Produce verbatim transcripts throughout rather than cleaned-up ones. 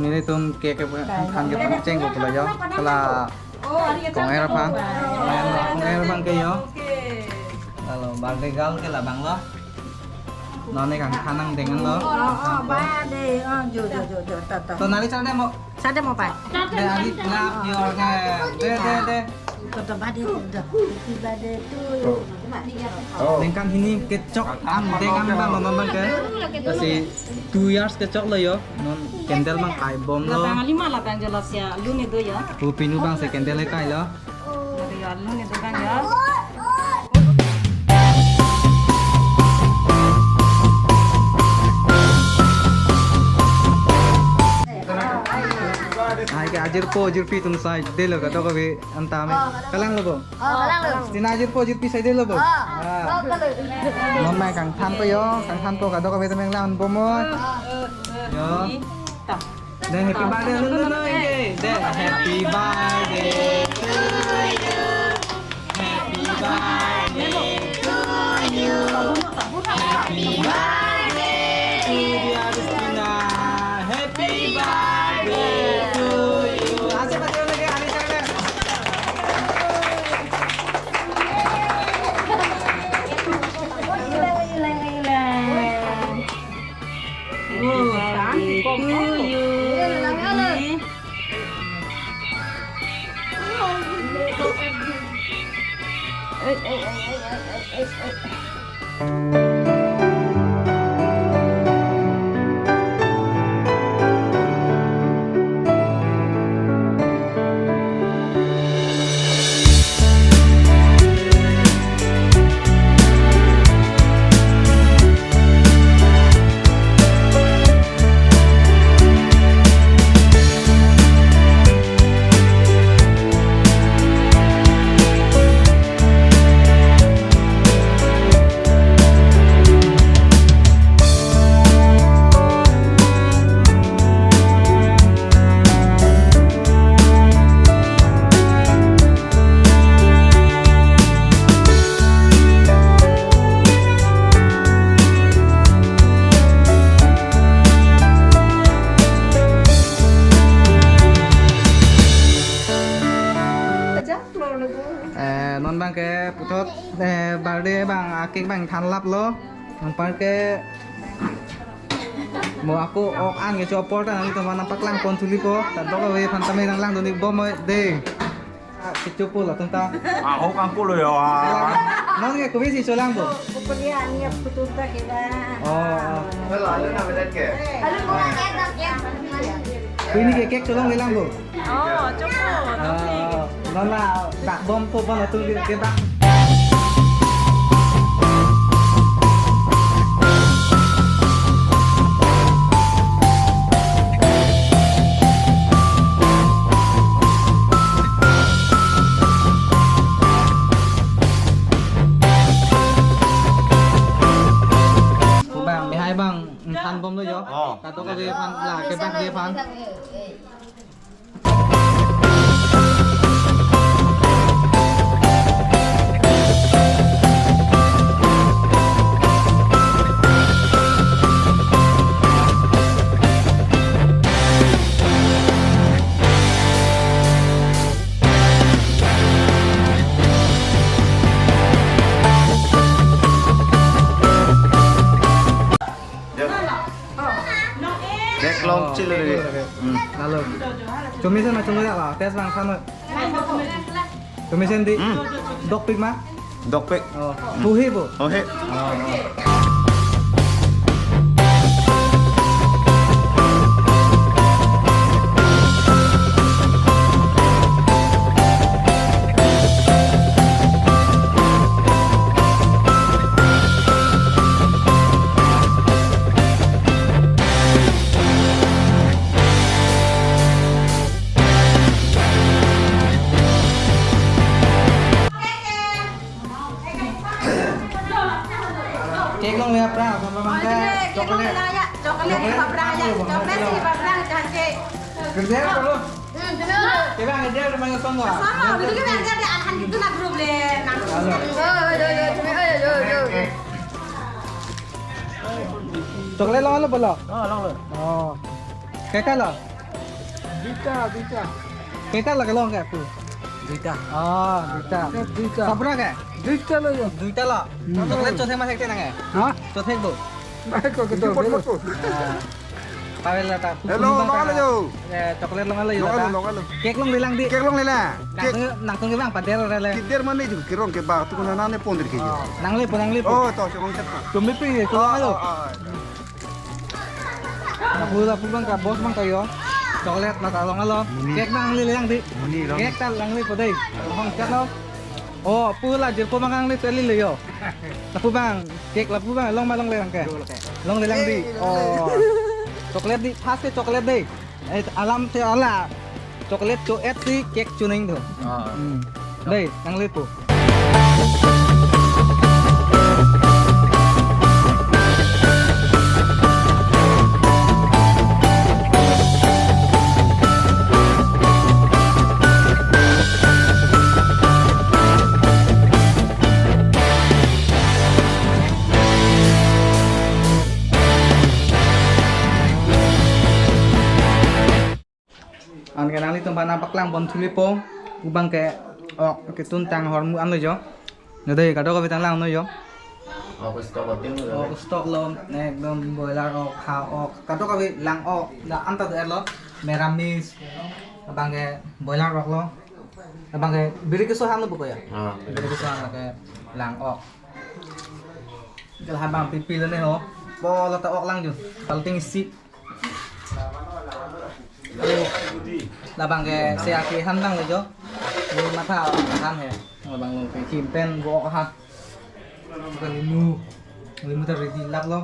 Nelitum cake ke than ke pangcheng ko pula yo. Kala kong-er aphan. Kong-er aphan ke yo. Lalo birthday girl ke labang lo. Non ne kangthan nangdeng lo. Oh, oh, ba de, oh, jo, jo, jo, jo, to, to. To neli chal de mo. Chal de mo pa. De, ali clap your hand. De, de, de. To, to, ba de, to, to. Happy birthday to you. Ningkan hini kechok angdeng an bang, non bang ke. Lasi two years kechok lo yo. Non candle bang kai bom lo. Labang alima labang jelas ya, lu ni do ya. Pu pinu bang si candle kai lo. Aduh, ya, lu ni do bang ya. Hai ke ajirpo ajirpi atum sai de lo kadokave anta me. Kalang lo bo. Oh, kalang lo. Sina ajirpo ajirpi sai de lo bo. Oh, ah, kalang lo. Non mai kangthanpo yo, kangthanpo kadokave atum nanglang bomnon. Oh. Yo. Then happy birthday, no, no, no, eh. Then happy birthday to you. Happy birthday to you. Happy birthday to dear Justina. Happy birthday to you. Ase pati lagi, ani chale. Eh, non bang ke puthot, eh, birthday bang, a cake bang thanlap lo. Anpar ke mo ako ok an ke cho apor ta nangtum aphan nangpaklang pon thulipo. Ta dokave aphan tame nanglang dun-ik bom de. Kecho po latum ta. Ah, ok an ko lo ya. Non ke kuvisi cholang bo. Kupali ani ap kutum ta ke ba. Oh, oh. Hello, hello, na bedak ke? Hello, hello, hello. Pini ke cake cholonglelang bo. Oh, chopo. Ah, non la dak bompo, bon latum ke dak. Bang, mehai bang, than bom lo yo. Oh. Kadokave aphan, la kebang ke aphan. Cake long chili lagi. Hmm. Lalo. Chomisen ma chomisen la, test bang than. Chomisen di. Hmm. Dokpik ma? Dokpik. Oh, hohe bo. Hohe. Oh, oh. Cake long ya pra, apa bang? Oh, ini cake long chocolate. Ya, chocolate. Chocolate apa bang ya? Chocolate sih apa bang? Jangan cake. Kerja apa lo? Hmm, bener. Coba ngejar teman song gua. Sama, begitu kan ada ahan gitu na grup le. Nah. Halo. Yo, yo, yo, yo, yo, yo, yo. Chocolate long lo bolo? Oh, long lo. Oh. Cake lo? দুইটা, দুইটা। কেইটা লাগে লম কে আপু? দুইটা। অ, দুইটা। দুইটা। সবরা কে? দুইটা লৈ যাম। দুইটা ল। হুম। চকলেট চথে মাসে কে নাঙে? হা? চথে গো। নাই, কো, কো, কো, কো। হ্যাঁ। Pavel lata. Hello, longa lo jo. Eh, chocolate longa lo jo. Longa lo, lata. Longa lo. Cake longle lang di. Cake longle lang. Nang, cake. Nangtum ke bang pader rele. Kider mane ju kerong ke ba tu kuna nane ponder ke jo. Oh, nangle po, nangle po. Oh, to, chokong chat. Tumi pi, oh, longa lo. Oh, oh, oh. Lapu, lapu bang ka, boss bang ka jo. Chocolate lata longa lo. Muni. Cake bang nangle lang di. Muni lo. Cake ta nangle po dei. Hong chat lo. Oh, pu la jirpo bang nangle seli le jo. Lapu bang, cake lapu bang, long ma longle lang ke. Longle lang di. Eh, longle. Oh. Chocolate di, first ke chocolate dei. Eh, alam si ala. Chocolate cho-et si cake cho-ning do. Ah. Hmm. Dei, nangle po. Anke nanglitum aphan nangpaklang pon thulipo, pu bang ke ok ketun tang ahormu an lo jo. Nodei kadokave tang lang noi jo. Ok stock lo, ekdom boiler ok, ha ok, kadokave lang ok, la anta do-et lo, Meramis, bang ke boiler ok lo, bang ke biri keso han lo buko ya? Ah. Biri keso han lo ke lang ok. Ke la bang pipi lo ne ho, po lata ok lang jo, palting isi. Labang ke se aki han dang le jo. Ni matha han he. Labang lo ke kim pen bo ok ha. Ke limu. Limu ta ready lap lo.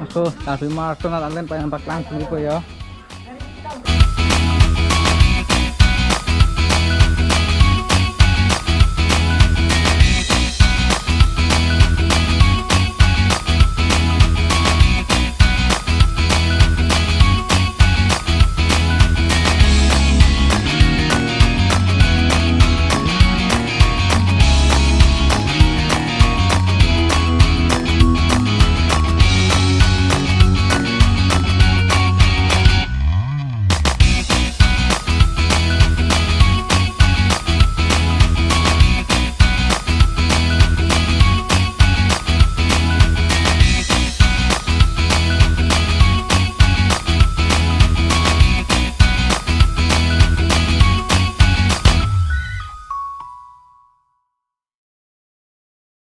Ako, tapi mar to na alen pa yang paklang sini po jo.